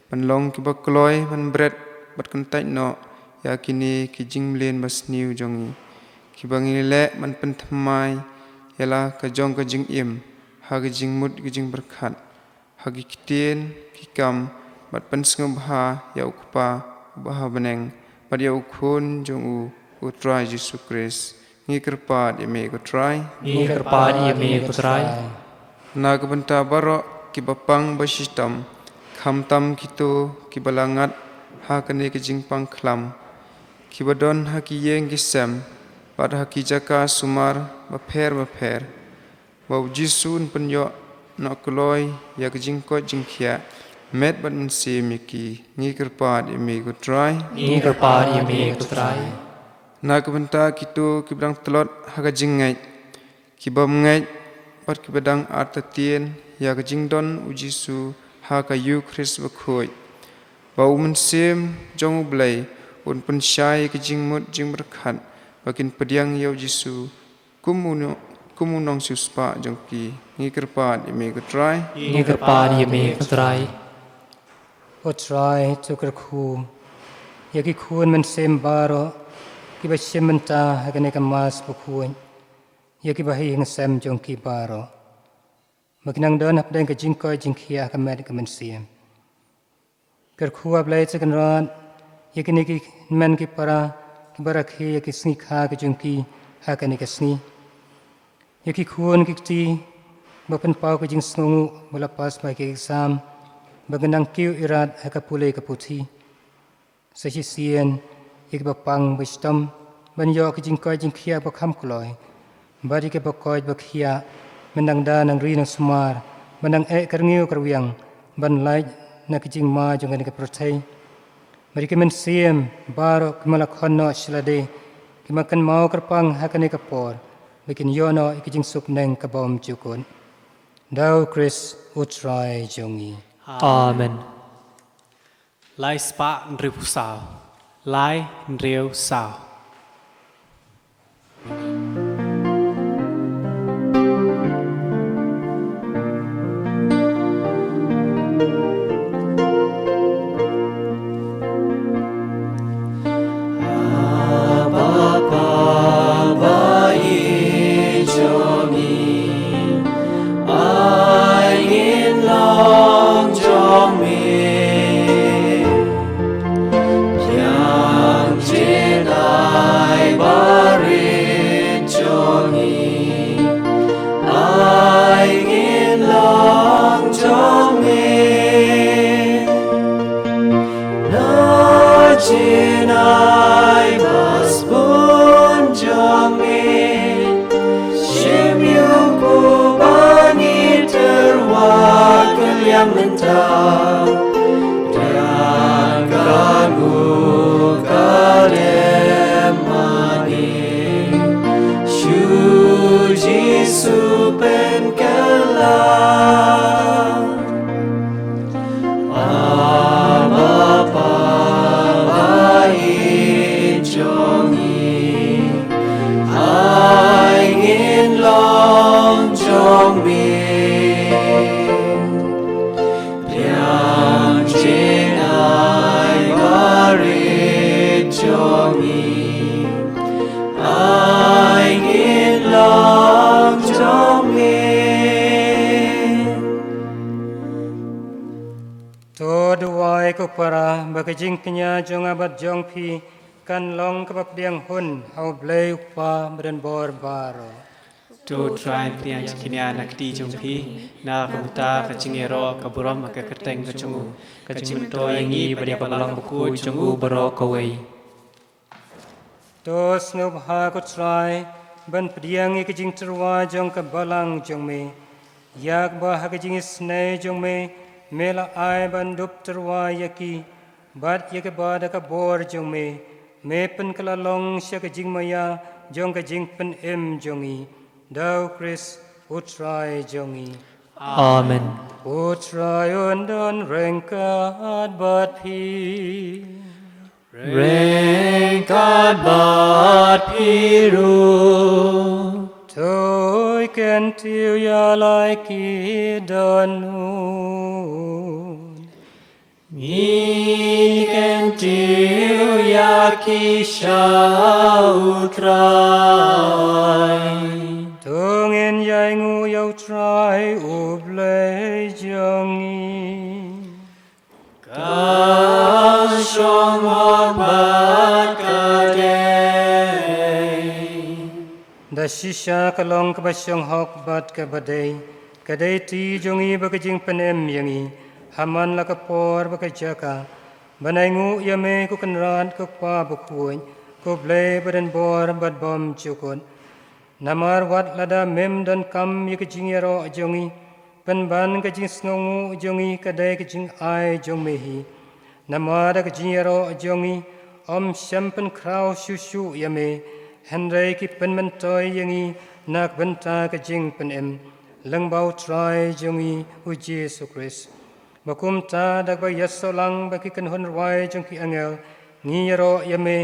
ban long kiba kloi ban bret bad kyntait noh ïa kine ki jingmlien basniew jong ngi, kiba ngi leh ban pynthymmai ïa la ka jong ka jingim ha ka jingmut ka jingpyrkhat, ha ki ktien ki kam, bad pynsngewbha ïa U Kpa uba ha bneng, bad ïa U Khun jong U, U Trai Jisu Khrist. Ngi kyrpad ïa me ko Trai. Ngi kyrpad ïa me ko Trai. Na ka bynta baroh kiba pang ba shitom, khamtam kito kiba la ngat ha kane ka jingpang khlam, kiba don ha ki ïing ki sem bad ha ki jaka sumar bapher bapher, ba U Jisu un pynïoh noh kloi ïa ka jingkoit jingkhiah met bad mynsiem ïa ki. Ngi kyrpad ïa me ko Trai. Ngi kyrpad ïa me ko Trai. Na ka bynta kito kiba dang tlot ha ka jingngeit, kiba bym ngeit bad kiba dang artatien ïa ka jingdon U Jisu ha ka Eukharist bakhuid, ba U Mynsiem jong U Blei pynpynshai ïa ki jingmut jingpyrkhat ba kin pdiang ïa u Jisu kum u no-, kum u nongsiewspah jong ki. Ngi kyrpad ïa me ko Trai. Ngi kyrpad ïa me ko Trai. Ko Trai, to kyrkhu ïa ki khun mynsiem baroh kiba shim bynta ha kane ka Mass bakhuid, ïa kiba ha ïing ha sem jong ki baroh ba kin nang don hapdeng ka jingkoit jingkhiah ha ka met ka mynsiem. Kyrkhu, A Blei Trai Kynrad, ïa kine ki hynmen ki para kiba rakhe ïa ki sngi kha ki jong ki ha kane ka sngi, ïa ki khun ki kti ba pynpaw ka jingsngewnguh ba la pass bha ki exam, ba kin nang kiew irat ha ka pule ka puthi. Sa shisien ïa kiba pang ba shitom ban ïoh ka jingkoit jingkhiah ba kham kloi, bad ïa kiba koit ba khiah, men nang da nang ri nang sumar, men nang eh kyrngiew kyrwiang ban lait na ka jingma jong kane ka pyrthei. Bad ïa ki mynsiem baroh kiba la khon noh sha lade, kiba kynmaw kyrpang ha kane ka por, ba kin ïoh noh ïa ka jingsuk bneng ka bym jukut. Da u Khrist u Trai jong ngi. Amen. Lai spah hynriewphew saw. Lai hynriewphew saw. Abba, Baba, i jong ngi, ai ngin long jong me. Pdiang jingïeit barit jong ngi, ai ngin long jong me. Na jinai ba sbun jong me, shim ïa u kpu ba ngi tyrwa kylliang mynta. Tang ka nguh ka dem ma ngi, shu Jisu pynkylla. Abba, Baba, i jong ngi, ai ngin long jong me. Pdiang jingïeit barit jong ngi, ai ngin long jong me. To duwai ko para ba ka jingkñia jong nga bad jong phi kan long kaba pdiang hun ha U Blei U Kpa badonbor baroh. To Trai, pdiang jingkñia na ka kti jong phi, na ka bynta ka jingïaroh ka burom ha ka kyrteng ka jong u, ka jingmyntoi ïa ngi bad ïa ka balang bakhuid jong u baroh kawei. To sngewbha ko Trai ban pdiang ïa ka jingtyrwa jong ka balang jong me, ïa kaba ha ka jingisynei jong me, me la ai ban dup tyrwa ïa ki, bad ïa kaba da ka bor jong me, me pynkylla long sha ka jingmaïa jong ka jingpynim jong ngi. Da U Khrist U Trai jong ngi. Amen. U Trai un don ryngkat bad phi. Ryngkat bad phi ruh. To kyntiew ïa la ki dohnud. Ngi kyntiew ïa ki sha U Trai. To ngin ïainguh ïa U Trai U Blei jong ngi. Ka shong hok bad ka dei. Da shisha ka long kaba shong hok bad kaba dei, ka dei kti jong ngi bad ka jingpynim ïa ngi, ha man la ka por bad ka jaka, ban ainguh ïa me ko Kynrad ko Kpa bakhuid, ko Blei badonbor bad bymjukut. Namar wat lada mem donkam ïa ka jingïaroh jong ngi, pynban ka jingsngewnguh jong ngi ka dei ka jingai jong me hi. Namar da ka jingïaroh jong ngi, ym shym pynkhraw shuh shuh ïa me, hynrei ki pynmyntoi ïa ngi na ka bynta ka jingpynim, lyngba U Trai jong ngi U Jisu Khrist. Ba kumta da kaba ïasoh lang bad ki kynhun rwai jong ki angel, Ngi ïaroh ïa me,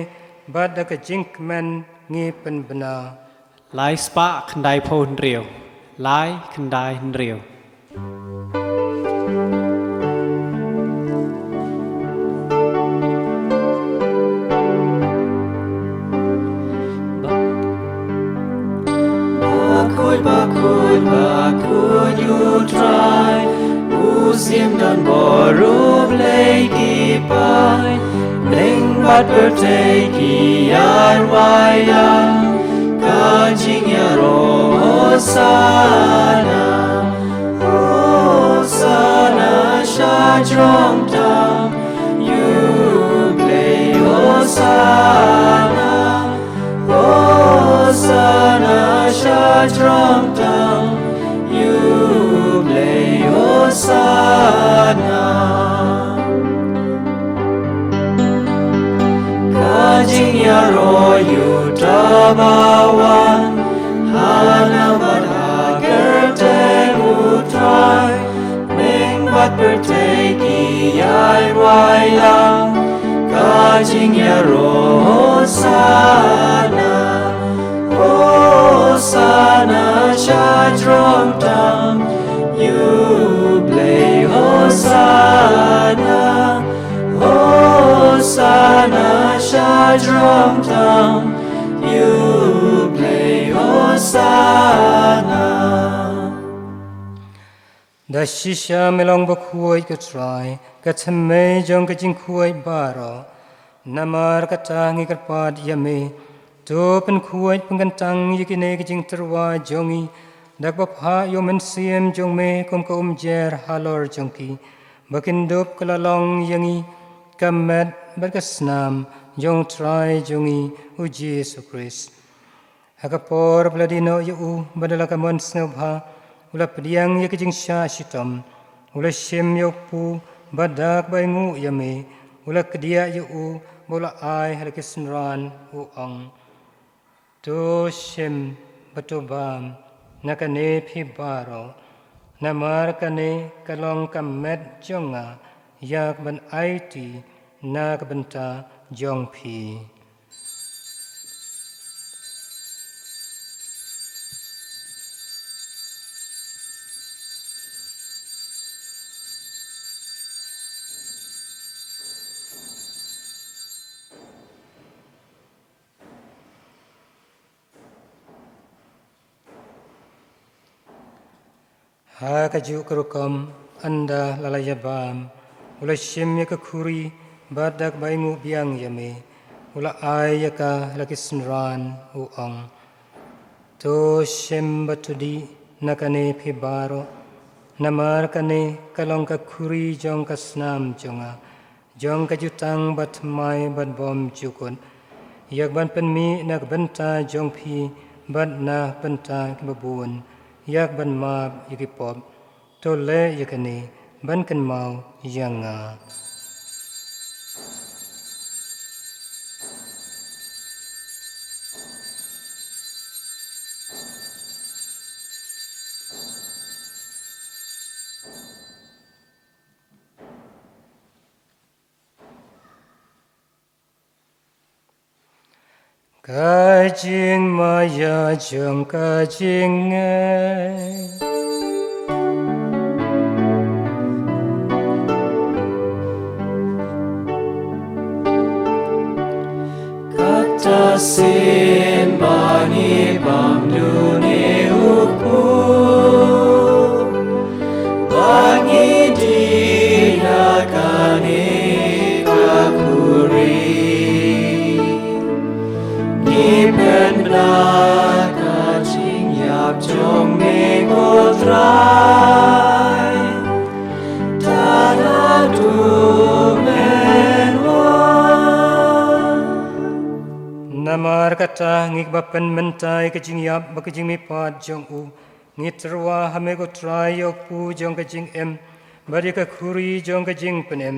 bad da ka jingkmen ngi pynbna. Lai spah khyndai phew hynriew. Lai khyndai hynriew. Bakhuid, bakhuid, bakhuid ïa U Trai, u syiem don bor, u Blei ki paid, lyngba pyrthei ki ïaid wai lang, ka jingïaroh Hosana, Hosana sha jrong tam ïa U Blei, Hosana. Hosana sha jrong tam ïa U Blei, Hosana. Ka jingïaroh ïa uta uba wan ha nam bad ha kyrteng U Trai. Lyngba pyrthei ki ïaid wai lang, ka jingïaroh Hosana, Hosana sha jrong tam ïa U Blei, Hosana, Hosana sha jrong tam ïa U Blei, Hosana. Da shisha me long bakhuid ko Trai, ka thymmei jong ka jingkhuid baroh. Namar kata ngi kyrpad ïa me, to pynkhuid pynkyntang ïa kine ki jingtyrwa jong ngi da kaba phah ïa U Mynsiem jong me kum ka umjer halor jong ki, ba kin dup ka la long ïa ngi ka met bad ka snam jong U Trai jong ngi U Jisu Khrist. Ha ka por ba la die noh ïa u bad da la ka mon sngewbha, u la pdiang ïa ka jingshah shitom, u la shim ïa u kpu, bad da kaba ainguh ïa me u la kdiah ïa u, bad u la ai ha la ki synran, u ong: To shim bad to bam na kane phi baroh, namar kane ka long ka met jong nga ïa ka ban aiti na ka bynta jong phi. Ha kajuh ka rukom, ynda la la ïa bam, u la shim ïa ka khuri, bad da kaba ainguh biang ïa me, u la ai ïa ka ha la ki synran, u ong: To shim bad to dih na kane phi baroh, namar kane ka long ka khuri jong ka snam jong nga, jong ka jutang bathymmai bad bymjukut, ïa ka ban pynmih na ka bynta jong phi bad na ka bynta kiba bun, ïa ka ban map ïa ki pop. To leh ïa kane ban kynmaw ïa nga. Ka jingmaïa jong ka jingngeit. Kata shisien ba ngi bam dune u kpu, ba ngi dih na kane ka khuri, ngi pynbna ka jingïap jong me ko Trai, tad haduh men wan. Namar kata ngi kiba pynmynta ïa ka jingïap bad ka jingmihpat jong u, ngi tyrwa ha me ko Trai ïa u kpu jong ka jingim, bad ïa ka khuri jong ka jingpynim.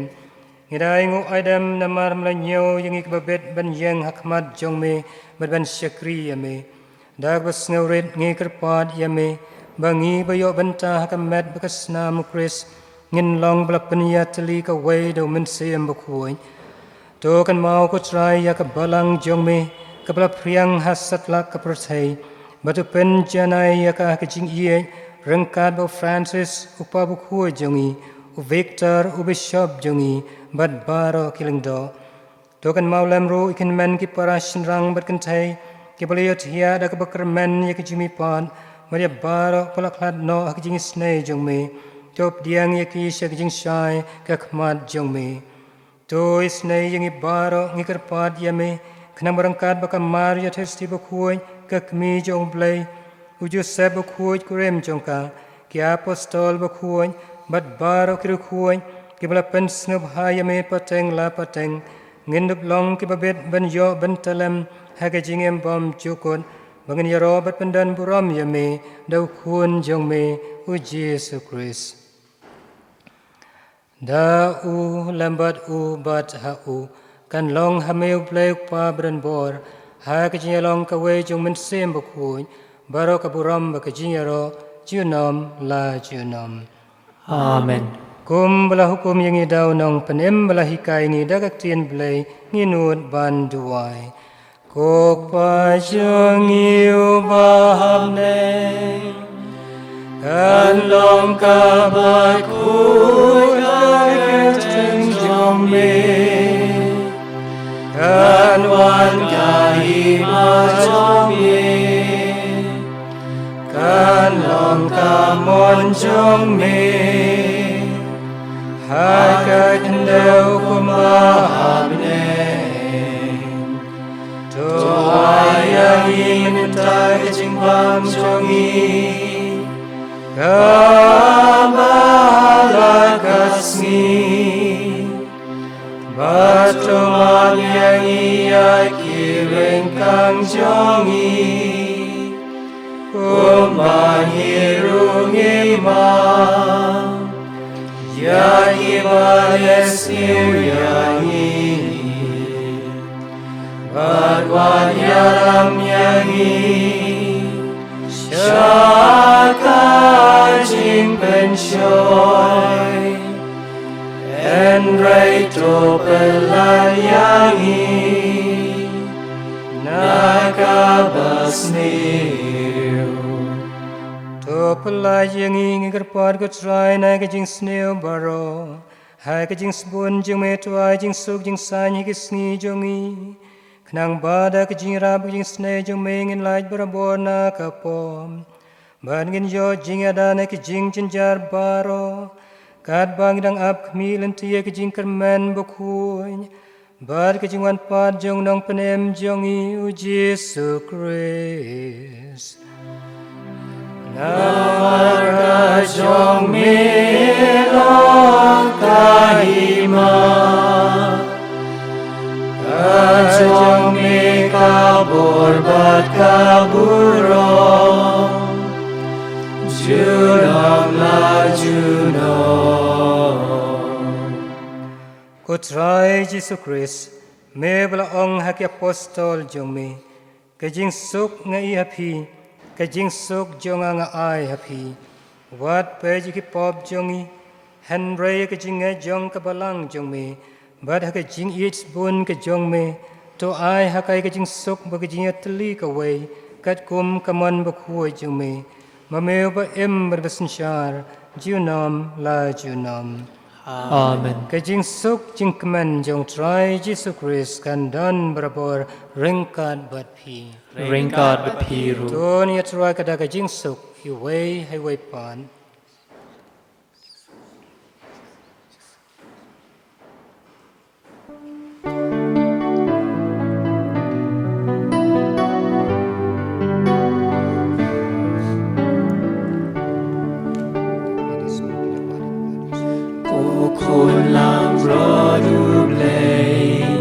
Ngi da ainguh aidem namar me la ñiew ïa ngi kiba bit ban ïeng ha khmat jong me, bad ban shakri ïa me. Da kaba sngewrit ngi kyrpad ïa me, ba ngi ba ïoh bynta ha ka met bad ka snam u Khrist, ngin long ba la pynïatylli kawei da u Mynsiem Bakhuid. To kynmaw ko Trai ïa ka balang jong me, kaba la phriang ha satlak ka pyrthei, bad to pynjanai ïa ka ha ka jingïeit, ryngkat bad u Francis, u pa bakhuid jong ngi, u Victor, u bishop jong ngi, bad baroh ki lyngdoh. To kynmaw lem ruh ïa ki hynmen ki para shynrang bad kynthei, kiba la ïohthiah da kaba kyrmen ïa ka jingmihpat, bad ïa baroh kiba la khlad noh ha ka jingisynei jong me. To pdiang ïa ki sha ka jingshai ka khmat jong me. To isynei ïa ngi baroh, ngi kyrpad ïa me, khnang ba ryngkat bad ka Maria Theisotti bakhuid, ka kmie jong u Blei, u Joseph bakhuid kurim jong ka, ki apostol bakhuid, bad baroh ki riewkhuid, kiba la pynsngewbha ïa me pateng la pateng, ngin dup long kiba bit ban ïoh bynta lem ha ka jingim bymjukut, ba ngin ïaroh bad pyndonburom ïa me da u Khun jong me, u Jisu Khrist. Da u, lem bad u, bad ha u, kan long ha me u Blei u Kpa badonbor, ha ka jingïalong kawei jong u Mynsiem Bakhuid, baroh ka burom bad ka jingïaroh, junom la junom. Amen. Kumba la hukum ïa ngi da u Nongpynim, ba la hikai ïa ngi da ka ktien Blei, ngin nud ban duwai. Ko Kpa jong ngi uba ha bneng, kan long kaba khuid ka kyrteng jong me, kan wan ka hima jong me, kan long ka mon jong me ha ka khyndew kumba ha bneng. To ai ïa ngi mynta ka jingbam jong ngi kaba la ka sngi, bad to map ïa ngi ïa ki ryngkang jong ngi, kumba ngi ruh ngi map ïa kiba leh sniew ïa ngi. Bad wat ïalam ïa ngi sha ka jingpynshoi, hynrei to pyllait ïa ngi na kaba sniew. To pyllait ïa ngi, ngi kyrpad ko Trai, na ka jingsniew baroh, ha ka jingsbun jong me to ai jingsuk jingsaiñ ha ki sngi jong ngi, khnang ba da ka jingïarap ka jingisynei jong me ngin lait barabor na ka pop, bad ngin ïoh jingïada na ki jingjynjar baroh, katba ngi dang ap khmih lynti ïa ka jingkyrmen bakhuid bad ka jingwan pat jong u Nongpynim jong ngi u Jisu Khrist. Namar ka jong me long ka hima, ka jong me ka bor bad ka burom, junom la junom. Ko Trai Jisu Khrist, me ba la ong ha ki apostol jong me, ka jingsuk nga ai ha phi, ka jingsuk jong nga nga ai ha phi. Wat peit ïa ki pop jong ngi, hynrei ïa ka jingngeit jong ka balang jong me, bad ha ka jingïeit sbun ka jong me, to ai ha ka ïa ka jingsuk bad ka jingïatylli kawei, katkum ka mon bakhuid jong me, ma me uba im bad ba synshar, junom la junom. Amen. Ka jingsuk jingkmen jong u Trai Jisu Khrist kan don barabor ryngkat bad phi. Ryngkat bad phi ruh. To ngin ïathuh ka da ka jingsuk, iwei ha iwei pat. Ko Khun langbrot U Blei,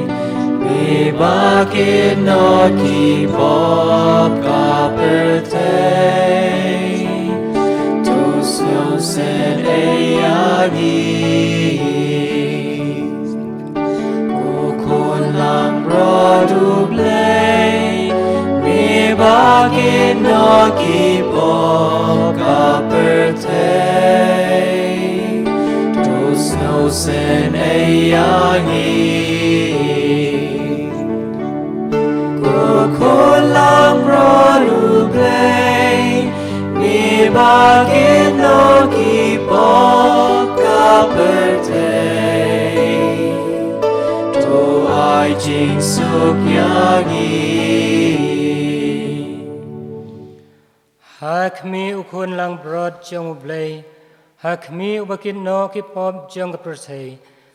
me ba kit noh ki pop ka pyrthei, to sngewsih ïa ngi. Ko Khun langbrot U Blei, me ba kit noh ki pop ka pyrthei, to sngewsih ïa ngi. Ba kit noh ki pop ka pyrthei, to ai jingsuk ïa ngi. Ha khmih u Khun langbrot jong U Blei, ha khmih uba kit noh ki pop jong ka pyrthei,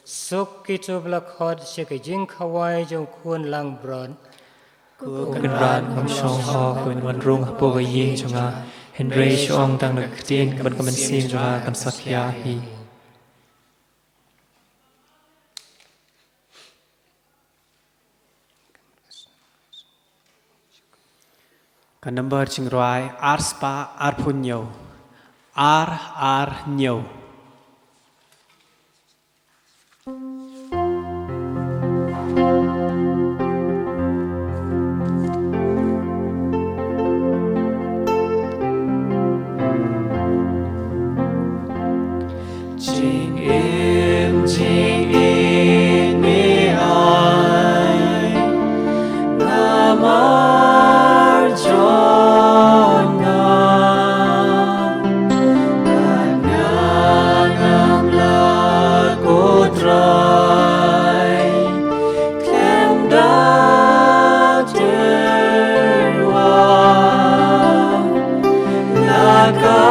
suk kito ba la khot sha ka jingkhawai jong u Khun langbrot. Ko Kynrad, ngam shong hok ban wan rung hapoh ka ïing jong nga, hynrei shu ong tang da ka ktien bad ka mynsiem jong nga kan sa khia hi. Ka number jingrwai ar spah arphew hynñiew. Ar ar hynñiew. Jingim jingïeit me ai, namar jong nga. Bad nga ngam lah, ko Trai, khlem da tyrwa na ka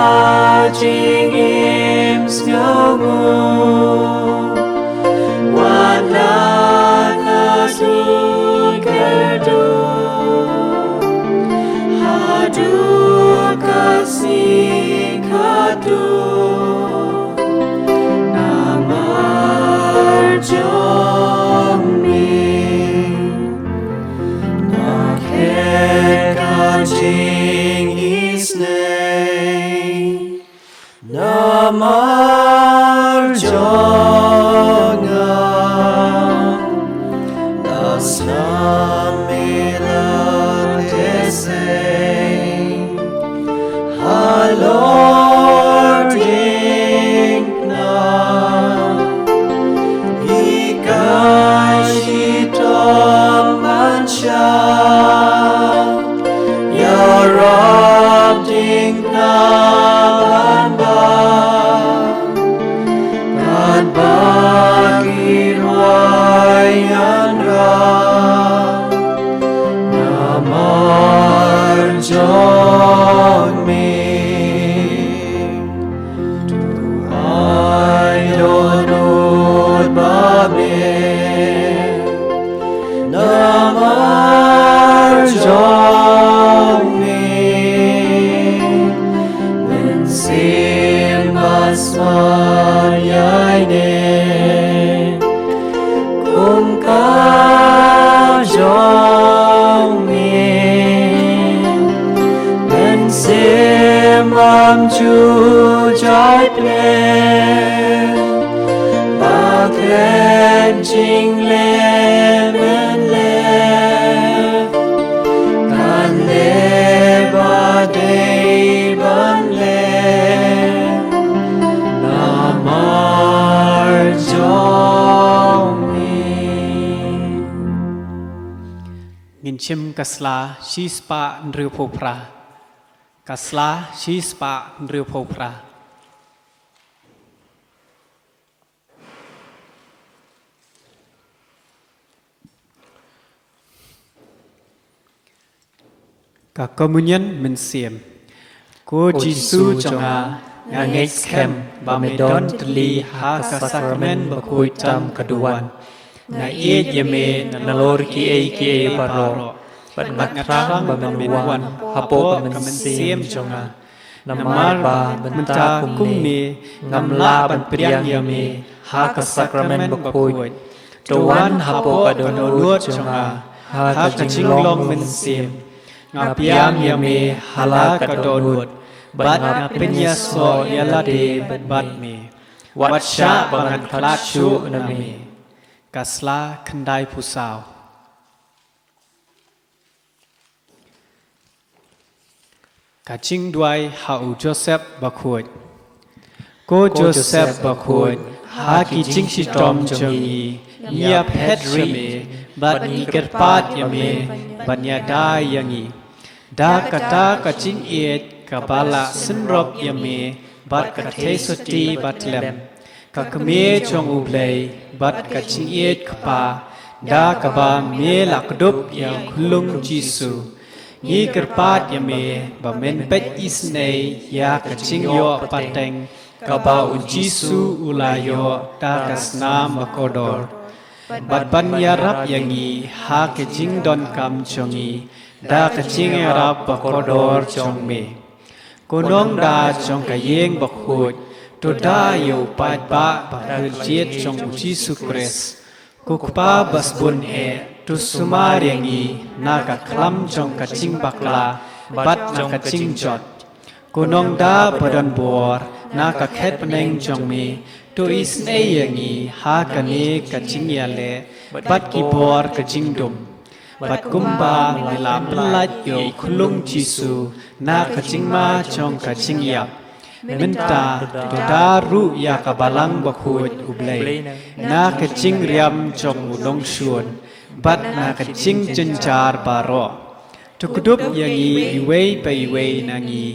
jingim sngewnguh. Wat la ka sngi kyrduh haduh ka sngi khatduh, namar jong me. Nga khet ka jingisynei namar jong nga. Lashai me la teh seng halor diengphna, hikai shitom ban shad ïarap diengphna ban bam. Katba ki rwai ngan rah namar jong me. To ai dohnud ba beh namar jong me. Mynsiem ba smat ïaineh kum ka jong me. Mynsiem bym ju jait pyrthei, ba khlem jingleh men leh, kan leh ba dei ban leh namar jong me. Ngin shim ka sla shispah hynriewphew phra. Ka sla shispah hynriewphew phra. Ka Komunion Mynsiem. Ko Jisu jong nga, nga ngeit skhem ba me don tylli ha ka Sakramen Bakhuid tam ka duwan. Nga ïeit ïa me nalor kiei kiei baroh, bad nga thrang ba men wan hapoh ka mynsiem jong nga. Namar ba mynta kumne ngam lah ban pdiang ïa me ha ka Sakramen Bakhuid. To wan hapoh ka dohnud jong nga ha ka jinglong mynsiem. Nga pdiang ïa me ha la ka dohnud, bad nga pynïasoh ïa lade bad me. Wat shah ba ngan khlad shuh na me. Ka sla khyndaiphew saw. Ka jingduwai ha u Joseph Bakhuid. Ko Joseph Bakhuid, ha ki jingshitom jong ngi, ngi ïaphet ïa me, bad ngi kyrpad ïa me ban ïada ïa ngi. Da kata ka jingïeit kaba la synrop ïa me bad ka theisotti bathlem, ka kmie jong U Blei bad ka jingïeit kpa, da kaba me la kdup ïa u khyllung Jisu. Ngi kyrpad ïa me ba men peit isynei ïa ka jingïoh pateng kaba u Jisu u la ïoh da ka snam bakordor, bad ban ïarap ïa ngi ha ka jingdonkam jong ngi da ka jingïarap bakordor jong me. Ko Nongda jong ka ïing bakhuid, to da ïa u paidbah ba kyrjied jong u Jisu Khrist. Ko Kpa basbun eh, to sumar ïa ngi na ka khlam jong ka jingbakla bad na ka jingjot. Ko Nongda badonbor, na ka khet bneng jong me, to isynei ïa ngi ha kane ka jingïaleh bad ki bor ka jingdum. Bad kumba me la pyllait ïa u khyllung Jisu na ka jingma jong ka jingïap, mynta to da ruh ïa ka balang bakhuid U Blei na ka jingriam jong u nongshun bad na ka jingjynjar baroh. To kdup ïa ngi iwei pa iwei na ngi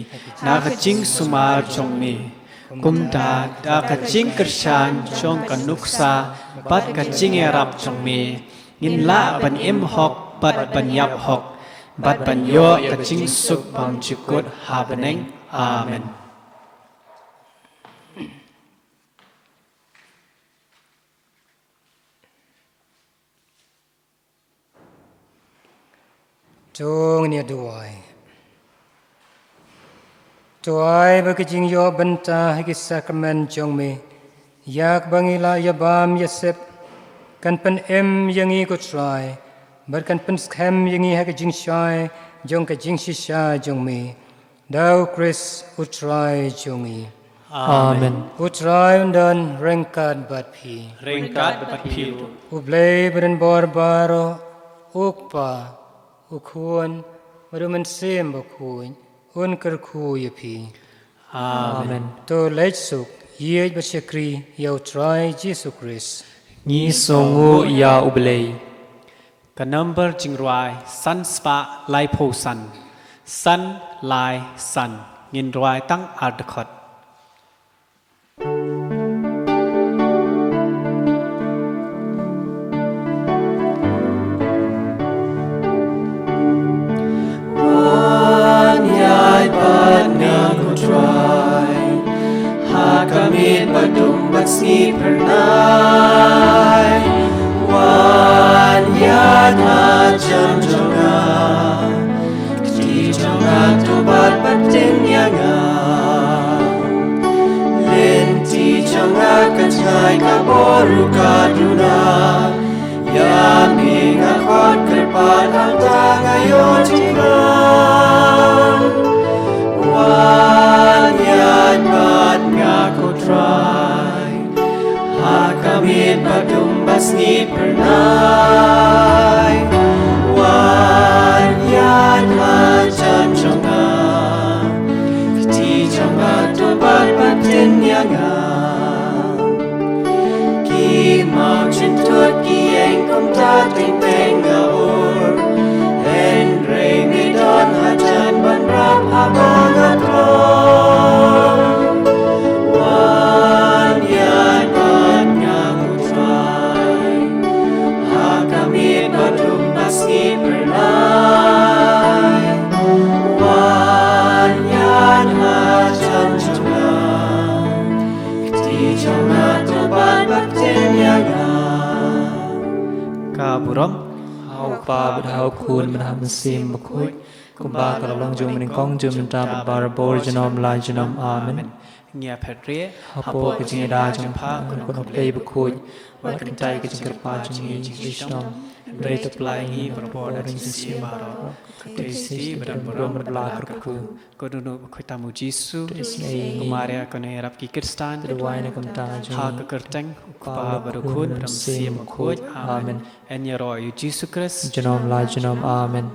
na ka jingsumar jong me. Kumta da ka jingkyrshan jong ka nuksa bad ka jingïarap jong me, ngin lah ban im hok bad ban ïap hok bad ban ïoh ka jingsuk bymjukut ha bneng. Amen. To ngin ïa duwai. To ai ba ka jingïoh bynta ha ki sakramen jong me ïa kaba ngi la ïa bam ïa sep kan pynim ïa ngi, ko Trai, bad kan pynskhem ïa ngi ha ka jingshai jong ka jingshisha jong me. Da u Khrist u Trai jong ngi. Amen. U Trai un don ryngkat bad phi. Ryngkat bad phi ruh. U Blei badonbor baroh, u Kpa, u Khun bad u Mynsiem Bakhuid, un kyrkhu ïa phi. Amen. To leit suk, ïeit bad shakri ïa u Trai Jisu Khrist. Ngi sngewnguh ïa U Blei. Ka number jingrwai san spah laiphew san. San lai san. Ngin rwai tang ar dkhot. Wan ïaid bad nga ko Trai ha ka miet ba dum bad sngi phyrnai. Wan ïaid hajan jong nga, kti jong nga to bat pateng ïa nga. Lynti jong nga ka jngai ka bor ruh ka duna. Ïa me nga khot kyrpad, hangta nga ïoh jingkyrkhu. Wan ïaid bad nga ko Trai ha ka miet ba dum bad sngi phyrnai. Wan ïaid hajan jong nga, kti jong nga to bat pateng ïa nga. Ki mawjynthut ki ïeng kumta teng teng nga bur. Hynrei me don hajan ban rap haba nga kloi. Wan ïaid bad nga ko Trai ha ka miet ba dum bad sngi phyrnai. Wan ïaid hajan jong nga, kti jong nga to bat pateng ïa nga. Ka burom ha u Kpa bad ha u Khun bad ha u Mynsiem Bakhuid, kumba ka la long jong me nyngkong, jong mynta bad barabor, junom la junom. Amen. Ngi ïa phet rieh hapoh ka jingïada jong pha ko Kynrad Blei Bakhuid, wat kyntait ka jingkyrpad jong ngi, jong ngi shitom, hynrei to pynlait ïa ngi barabor na ka jingsniew baroh. Ka Jisu ba don burom bad ba la kyrkhu. Ko Dohnud Bakhuid tam u Jisu, to isynei ïa ngi. Ko Maria kane ïarap ki Khristan, to duwai na ka bynta jong ngi. Ha ka kyrteng u Kpa bad u Khun bad u Mynsiem Bakhuid. Amen. Amen. Yn ïaroh ïa u Jisu Khrist. Junom la junom. Amen.